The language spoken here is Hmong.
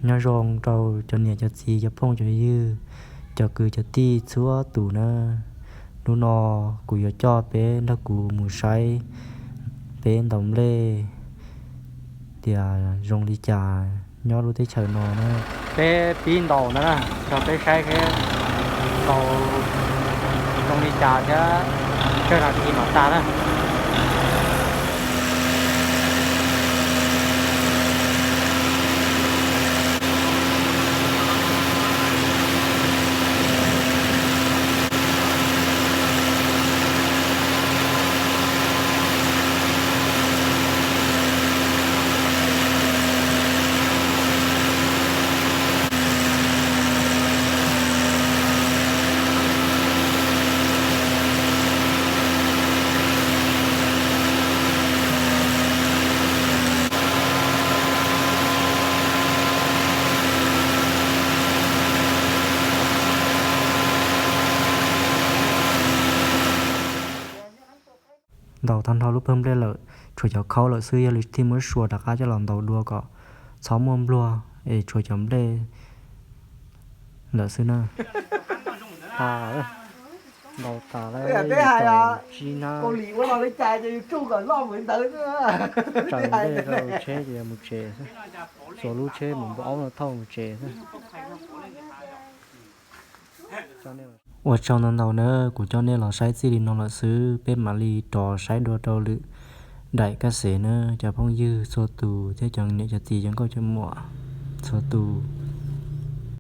Nyob zoo rau cov niam cov txiv cov phooj cov ywg, cov kwv cov tij txhua tus na. Hnub no kuv yuav coj peb nrog kuv mus saib peb ntaus nplej tias zoo li cas nyob lub teb chaws no na. Peb pib ntaus ntawd na, rau peb saib thiab, ntaus zoo li cas thiab, tsawg nas this mam tag na. Ntaus tag nrho lub pawg nplej lawm, tshuav cov khaub lawm xwb, yog li thiaj muab sua rov qab coj los ntaus dua kom txhob muaj npluag es tshuav cov nplej lawm xwb na. Ntaus tas lawm, tsib hnab. Tsaws nplej rau tsheb ces mus tsev xwb. Txuas lub tsheb mus npua aub no thauj mus tsev xwb. Ua tsaug ntau ntau na, kuv coj nej los saib txij li no lawm xwb, peb mam li rov saib dua rau lwm daim kaj xev na cov phooj ywg txhua tus thiab cov niam cov txiv cov nkauj cov muam txhua tus.